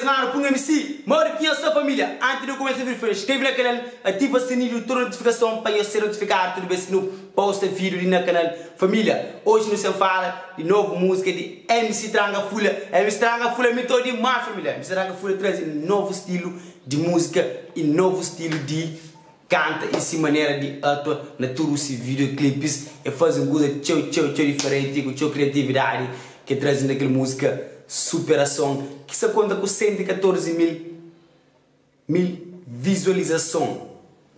nhas manu pun MC Modi ki nhos sta família? Anti di kumesa vídiu fla inskreve na kanal, ativa sininhu di tudu notifikason pa nhos ser notifikadu tudu bes ki nu posta vídiu li na kanal. Família, oji nu sen fala di novu múzika di MC Tranka Fulha. MC Tranka Fulha mi to dimás família. MC Tranka Fulha traze novu stilu di múzika i novu stilu di kanta i si manera di atua na tudu si videoclipis. E faze un kuza txeu txeu txeu diferenti ku txeu kriatividadi ki e traze na kel múzika Superason ki sta konta ku 114 mil mil vizualizason.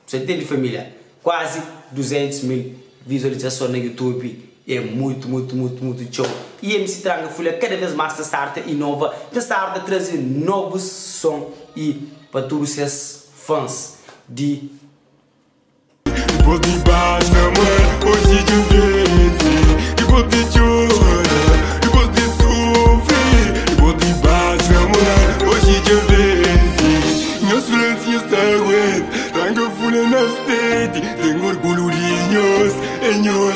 Sa ntende família? Kuazi 200 mil vizualizason na YouTube é mutu mutu mutu mutu txeu. I MC Tranka Fulha kada vez más ta starta inova, ta starta traze novus son i pa tudu ses fãs di. Dipôs di baxa mar, oji dja vense. Dipôs di txora, dipôs di sufri. Dipôs di baxa mar, oji dja vense. Nhos fla si nhos ta aguenta, tranka fulha na stenti. Ten orgulhu di nhos, é nhos.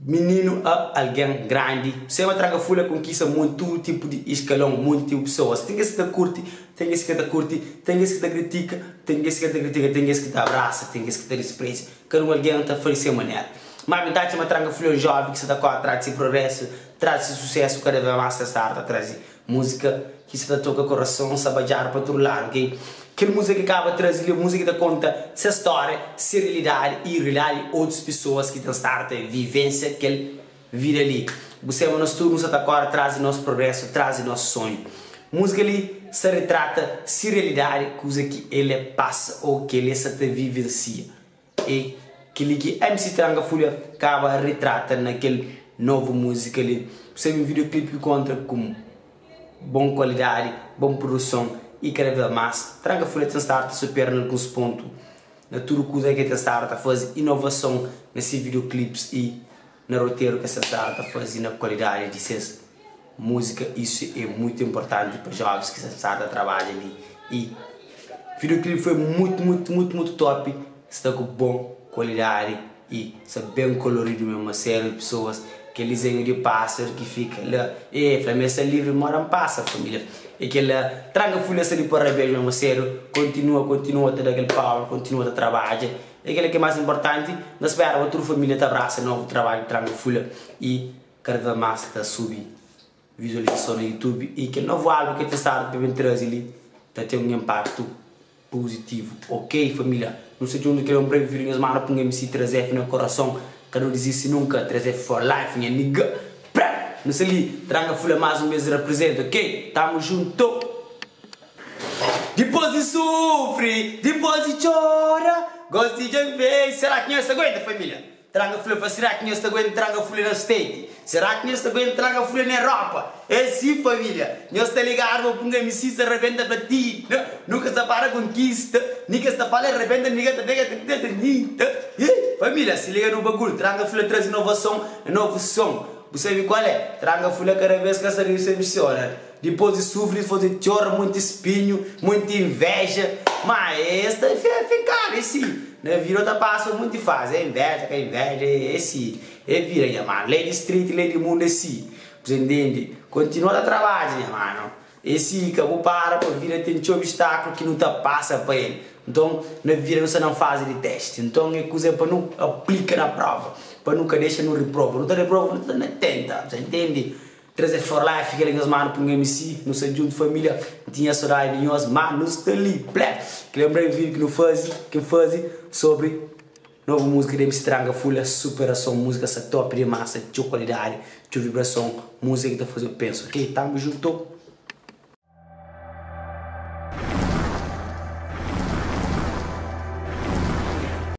Mininu a algen grandi. Sema tranka fulha konkista montu tipu di iskalon, monti tipu pesoas. Ten kes ki ta kurti, ten kes ki ka ta kurti, ten kes ki ta kritika, ten kes ki ka ta kritika, ten kes ki ta abrasa, ten kes ki ta dispreza. Kada un algen ta fla di se manera. Ma mi ta atxa ma tranka fulha é un joven ki sa ta kore tras di se progresu, tras di se susesu, kada vez mas ta sta ta traze Múzika ki sa ta toka korason sa badjadu pa tudu ladu, ok? Kel múzika ki kaba traze li é múzika ki ta konta se stória, se realidadi i realidadi di otus pesoas ki ten stadu ta vivensia kel vida li. Bu sema nos tudu nu sa ta kóre tras di nos progrésu, tras di nos sonhu. Múzika li sa ritrata se realidadi, kuza ki el pasa ô ki el sa ta vivensia. É kel-li ki MC Tranka Fulha kaba ritrata na kel novu múzika li. Bu sabe un videoclip ki kontra ku bon kualidadi, bon produson i kada vez más Tranka Fulha ten stadu ta supera na alguns pontu na tudu kuza ki el ten stadu ta faze, inovason na se videoclips i na roteru ki es ta stadu ta faze na kualidadi di ses múzika. Isu é mutu inportanti pa jovens ki sta stadu ta trabadja li i videoclip foi mutu mutu mutu mutu top, sta ku bon kualidadi i sta ben koloridu mesmu. Aseru di pesoas, kel dizenhu di pásaru ki fika la, e fla ma el sta livri moda un pásaru família. E kel tranka fulha sta di parabéns mesmu aseru, kontinua kontinua ta da kel power, kontinua ta trabadja. É kel-la ki é más inportanti. N ta spera pa tudu família ta abrasa novu trabadju di Tranka Fulha i kada vez más ta subi vizualizason na YouTube i kel novu álbun ki el ta stadu pa ben traze li ta ten un inpaktu puzitivu. Ok família, nu sta djuntu. Kel-la é un brevi vídiu nhos manda pa un MC 3F na korason. Ka nu dizisti nunka. 3F for life nha nigga. Prep! Nu sta li, Tranka Fulha más un bês raprizenta, ok? Tamu juntu! Dipôs di sufri, dipôs di txora, gosi dja N vê. Será ki nhos ta aguenta, família? Tranka fulha fla, Será ki nhos ta aguenta tranka fulha na State? Será ki nhos ta aguenta tranka fulha na Europa? É si, família! Nhos ta ligadu ma punga MC sta rabenta platina, nunka sta para konkista, niggas ta fala rabenta, nigga ta pega ta ta ta Ih, família, si liga no bagulho, tranka fulha traze inovason na novu son. Bu sabe kual é? Tranka fulha kada vez ka sta decepciona. Dipôs di sufri, dipôs di txora monti spinhu, monti invéja, má es ta finkadu é si. Na vida ta pasa monti fazi, é invéja, ka invéja, é si. É vida nha manu, lei di street, lei di mundu é si. Bu ntende? Kontinua ta trabadja nha manu, é si, ka bu para pa vida ten txeu obstakulu ki nu ta pasa pa el. Nton, na vida nu sta na un fazi di testi, nton é kuza pa nu aplika na prova, pa nu ka dexa nu riprova. Nu ta riprova, nu ta na tenta, bu ntende? 3 é for life kela nhos manu pa un MC nu sta djuntu família N tinha sodadi di nhos ma nu sta li bleh Kel un breve vídeo ki nu fazi ki N fazi sobri novu múzika di MC Tranka Fulha Superason múzika sta top dimás sta txeu kualidadi txeu vibrason múzika ki ta faze-u pensa ok tamo junto.